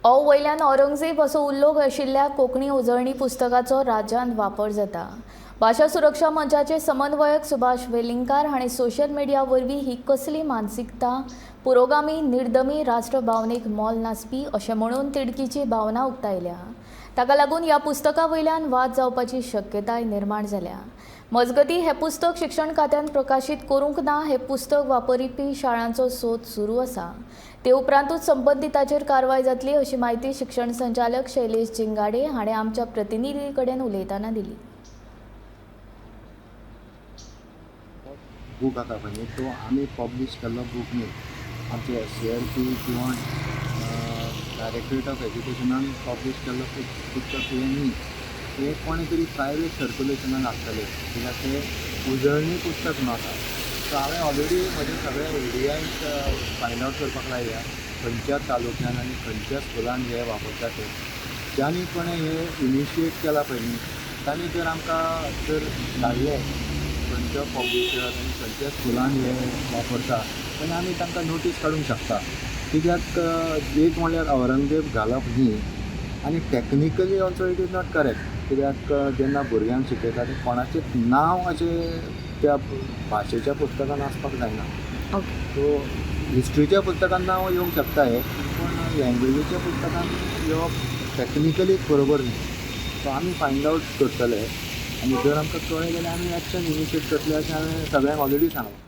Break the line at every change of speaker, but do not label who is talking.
वयल्यान औरंगजेब असो उल्लेख आशिल्ल्या कोंकणी उजळणी पुस्तकाचो राज्यांत वापर जाता. भाशा सुरक्षा मंचाचे समन्वयक सुभाष वेलिंगकार हांणी सोशल मिडिया वरवीं ही कसली मानसिकता, पुरोगामी, निर्दमी, राष्ट्रभावनेक मोल नासपी अशें म्हणून तिडकीची भावना उक्तायल्या. ताका लागून ह्या पुस्तका वयल्यान वाद जावपाची शक्यताय निर्माण जाल्या. मजगतीं, हें पुस्तक शिक्षण खात्यान प्रकाशीत करूंक ना. हें पुस्तक वापरपी शाळांचो सोद सुरू आसा. ते उपरांतूच संबंदिताचेर कारवाय जातली, अशी म्हायती शिक्षण संचालक शैलेश जिंगाडे हाणें आमच्या प्रतिनिधी कडेन उलयतना दिली.
बूक आसा पळय न्ही, तो आमी पब्लीश केल्लो बूक न्ही. आमचे एससीईआरटी किंवा डायरेक्टरेट ऑफ एज्युकेशनान पब्लीश केल्लो पुस्तक हें न्ही. हें कोणें तरी प्रायवेट सर्कुलेशनान आसतलें, कित्याक तें उजळणी पुस्तक म्हणून आसा. सो हांवें ऑलरेडी म्हज्या सगळ्या एडीआयक फायंड आवट करपाक लायल्या, खंयच्या तालुक्यान आनी खंयच्या स्कुलान हे वापरता ते. ज्यांनी कोणें हें इनिशिएट केलां पळय न्ही, तांणी जर आमकां जर धाडलें खंयचो पब्लिशर आनी खंयच्या स्कुलान हे वापरता, जाल्यार आमी तांकां नोटीस काडूंक शकता. कित्याक एक म्हणल्यार औरंगजेब घालप न्ही आनी technically also it is not correct, कित्याक जेन्ना भुरग्यांक शिकयता तें कोणाचेंच नांव अशें त्या भाशेच्या पुस्तकान आसपाक जायना. सो हिस्ट्रीच्या पुस्तकान नांव येवंक शकता हें, पूण लँग्वेजीच्या पुस्तकान येवप टॅक्निकली बरोबर न्ही. सो आमी फायंड आवट करतले आनी जर आमकां कळ्ळें जाल्यार आमी एक्शन इनिशिएट करतले, अशें हांवें सगळ्यांक ऑलरेडी सांगलां.